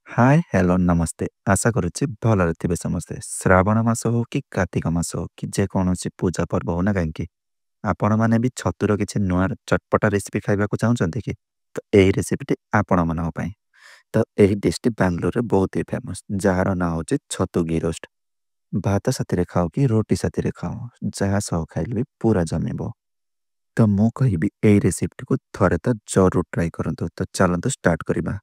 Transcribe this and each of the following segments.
ହାଏ, hello, ନମସ୍ତେ। ଆଶା କରୁଛି ଭଲରେ ଥିବେ ସମସ୍ତେ। ଶ୍ରାବଣ ମାସ ହଉ କି କାର୍ତ୍ତିକ ମାସ ହଉ କି ଯେକୌଣସି ପୂଜା ପର୍ବ ହଉ ନା କାହିଁକି, ଆପଣମାନେ ବି ଛତୁର କିଛି ନୂଆ ଚଟପଟା ରେସିପି ଖାଇବାକୁ ଚାହୁଁଛନ୍ତି କି? ତ ଏହି ରେସିପିଟି ଆପଣମାନଙ୍କ ପାଇଁ। ତ ଏହି ଡିଶ୍ଟି ବାଙ୍ଗାଲୋରରେ ବହୁତ ହି ଫେମସ୍, ଯାହାର ନାଁ ହେଉଛି ଛତୁ ଘି ରୋଷ୍ଟ। ଭାତ ସାଥିରେ ଖାଅ କି ରୋଟି ସାଥିରେ ଖାଅ, ଯାହା ସହ ଖାଇଲେ ବି ପୁରା ଜମିବ। ତ ମୁଁ କହିବି, ଏଇ ରେସିପିଟିକୁ ଥରେ ତ ଜରୁର ଟ୍ରାଏ କରନ୍ତୁ। ତ ଚାଲନ୍ତୁ ଷ୍ଟାର୍ଟ କରିବା।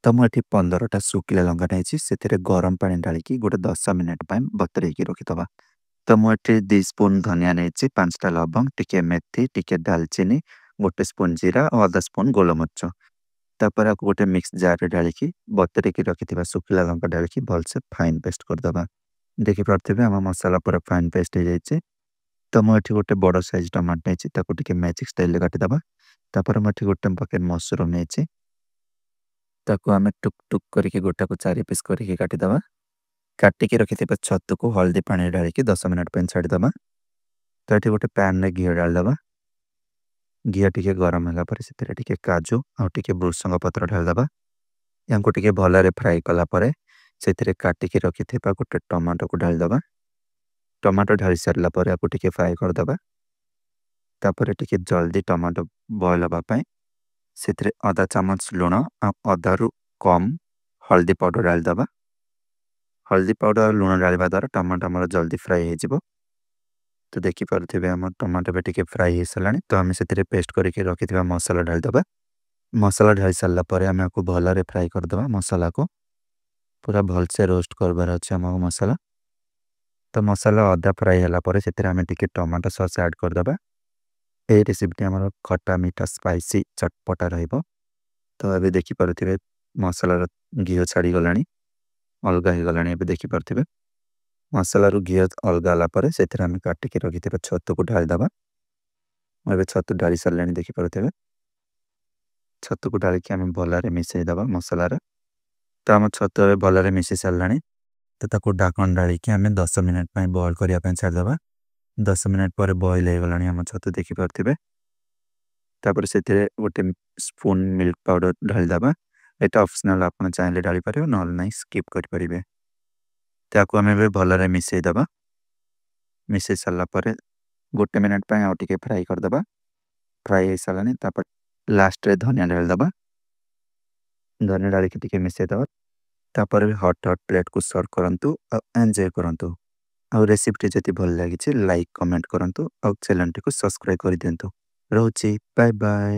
ତ ମୁଁ ଏଠି 15ଟା ଶୁଖିଲା ଲଙ୍କା ନେଇଛି, ସେଥିରେ ଗରମ ପାଣି ଢାଳିକି ଗୋଟେ 10 ମିନିଟ୍ ପାଇଁ ବତୁରେଇକି ରଖିଦେବା। ତ ମୁଁ ଏଠି 2 ସ୍ପୁନ୍ ଧନିଆ ନେଇଛି, 5ଟା ଲବଙ୍ଗ, ଟିକେ ମେଥି, ଟିକେ ଡାଲଚିନି, 1 ସ୍ପୁନ୍ ଜିରା ଆଉ ଅଧା ସ୍ପୁନ୍ ଗୋଲମରିଚ। ତାପରେ ଆକୁ ଗୋଟେ ମିକ୍ସ ଜାରରେ ଢାଳିକି, ବତୁରେଇକି ରଖିଥିବା ଶୁଖିଲା ଲଙ୍କା ଢାଳିକି ଭଲସେ ଫାଇନ୍ ପେଷ୍ଟ କରିଦେବା। ଦେଖିପାରୁଥିବେ, ଆମ ମସଲା ପୁରା ଫାଇନ୍ ପେଷ୍ଟ ହେଇଯାଇଛି। ତ ମୁଁ ଏଠି ଗୋଟେ ବଡ଼ ସାଇଜ୍ ଟମାଟୋ ନେଇଛି, ତାକୁ ଟିକେ ମ୍ୟାଜିକ୍ ଷ୍ଟାଇଲରେ କାଟିଦେବା। ତାପରେ ମୁଁ ଏଠି ଗୋଟେ ପକେଟ୍ ମସରୁମ୍ ନେଇଛି, ତାକୁ ଆମେ ଟୁକ୍ ଟୁକ୍ କରିକି ଗୋଟାକୁ 4 ପିସ୍ କରିକି କାଟିଦେବା। କାଟିକି ରଖିଥିବା ଛତୁକୁ ହଳଦୀ ପାଣିରେ ଢାଳିକି 10 ମିନିଟ୍ ପାଇଁ ଛାଡ଼ିଦେବା। ତ ଏଠି ଗୋଟେ ପ୍ୟାନ୍ରେ ଘିଅ ଢାଳିଦେବା। ଘିଅ ଟିକେ ଗରମ ହେଲା ପରେ ସେଥିରେ ଟିକେ କାଜୁ ଆଉ ଟିକେ ଭୃସଙ୍ଗ ପତ୍ର ଢାଳିଦେବା। ୟାଙ୍କୁ ଟିକେ ଭଲରେ ଫ୍ରାଏ କଲା ପରେ ସେଥିରେ କାଟିକି ରଖିଥିବା ଗୋଟେ ଟମାଟୋକୁ ଢାଳିଦେବା। ଟମାଟୋ ଢାଳି ସାରିଲା ପରେ ଆକୁ ଟିକେ ଫ୍ରାଏ କରିଦେବା। ତାପରେ ଟିକେ ଜଲ୍ଦି ଟମାଟୋ ବଏଲ୍ ହେବା ପାଇଁ ସେଥିରେ ଅଧା ଚାମଚ ଲୁଣ ଆଉ ଅଧାରୁ କମ୍ ହଳଦୀ ପାଉଡ଼ର ଢାଳିଦେବା। ହଳଦୀ ପାଉଡ଼ର ଆଉ ଲୁଣ ଢାଳିବା ଦ୍ୱାରା ଟମାଟୋ ଆମର ଜଲ୍ଦି ଫ୍ରାଏ ହେଇଯିବ। ତ ଦେଖିପାରୁଥିବେ, ଆମ ଟମାଟୋ ବି ଟିକେ ଫ୍ରାଏ ହେଇସାରିଲାଣି। ତ ଆମେ ସେଥିରେ ପେଷ୍ଟ କରିକି ରଖିଥିବା ମସଲା ଢାଳିଦେବା। ମସଲା ଢାଳି ସାରିଲା ପରେ ଆମେ ଆକୁ ଭଲରେ ଫ୍ରାଏ କରିଦେବା। ମସଲାକୁ ପୁରା ଭଲସେ ରୋଷ୍ଟ କରିବାର ଅଛି ଆମକୁ ମସଲା। ତ ମସଲା ଅଧା ଫ୍ରାଏ ହେଲା ପରେ ସେଥିରେ ଆମେ ଟିକେ ଟମାଟୋ ସସ୍ ଆଡ଼୍ କରିଦେବା। ଏହି ରେସିପିଟି ଆମର ଖଟା ମିଠା ସ୍ପାଇସି ଚଟପଟା ରହିବ। ତ ଏବେ ଦେଖିପାରୁଥିବେ, ମସଲାର ଘିଅ ଛାଡ଼ିଗଲାଣି, ଅଲଗା ହେଇଗଲାଣି। ଏବେ ଦେଖିପାରୁଥିବେ, ମସଲାରୁ ଘିଅ ଅଲଗା ହେଲା ପରେ ସେଥିରେ ଆମେ କାଟିକି ରଖିଥିବା ଛତୁକୁ ଢାଳିଦେବା। ମୁଁ ଏବେ ଛତୁ ଢାଳି ସାରିଲାଣି, ଦେଖିପାରୁଥିବେ। ଛତୁକୁ ଢାଳିକି ଆମେ ଭଲରେ ମିଶାଇ ଦେବା ମସଲାରେ। ତ ଆମ ଛତୁ ଏବେ ଭଲରେ ମିଶି ସାରିଲାଣି। ତ ତାକୁ ଢାକଣ ଢାଳିକି ଆମେ 10 ମିନିଟ୍ ପାଇଁ ବଏଲ୍ କରିବା ପାଇଁ ଛାଡ଼ିଦେବା। 10 ମିନିଟ୍ ପରେ ବଏଲ୍ ହେଇଗଲାଣି ଆମ ଛତୁ, ଦେଖିପାରୁଥିବେ। ତାପରେ ସେଥିରେ ଗୋଟେ ସ୍ପୁନ୍ ମିଲ୍କ ପାଉଡ଼ର ଢାଳିଦେବା। ଏଇଟା ଅପସନାଲ୍, ଆପଣ ଚାହିଁଲେ ଢାଳିପାରିବେ, ନହେଲେ ନାହିଁ, ସ୍କିପ୍ କରିପାରିବେ। ତାକୁ ଆମେ ଏବେ ଭଲରେ ମିଶାଇ ଦେବା। ମିଶାଇ ସାରିଲା ପରେ 1 ମିନିଟ୍ ପାଇଁ ଆଉ ଟିକେ ଫ୍ରାଏ କରିଦେବା। ଫ୍ରାଏ ହେଇସାରିଲାଣି। ତାପରେ ଲାଷ୍ଟରେ ଧନିଆ ଢାଳିଦେବା। ଧନିଆ ଢାଳିକି ଟିକେ ମିଶାଇ ଦେବା। ତାପରେ ବି ହଟ୍ ହଟ୍ ପ୍ଲେଟ୍କୁ ସର୍ଭ କରନ୍ତୁ ଆଉ ଏନ୍ଜୟ କରନ୍ତୁ। ଆଉ ରେସିପିଟି ଯଦି ଭଲ ଲାଗିଛି, ଲାଇକ୍ କମେଣ୍ଟ କରନ୍ତୁ ଆଉ ଚ୍ୟାନେଲଟିକୁ ସବସ୍କ୍ରାଇବ୍ କରିଦିଅନ୍ତୁ। ରହୁଛି, ବାଏ ବାଏ।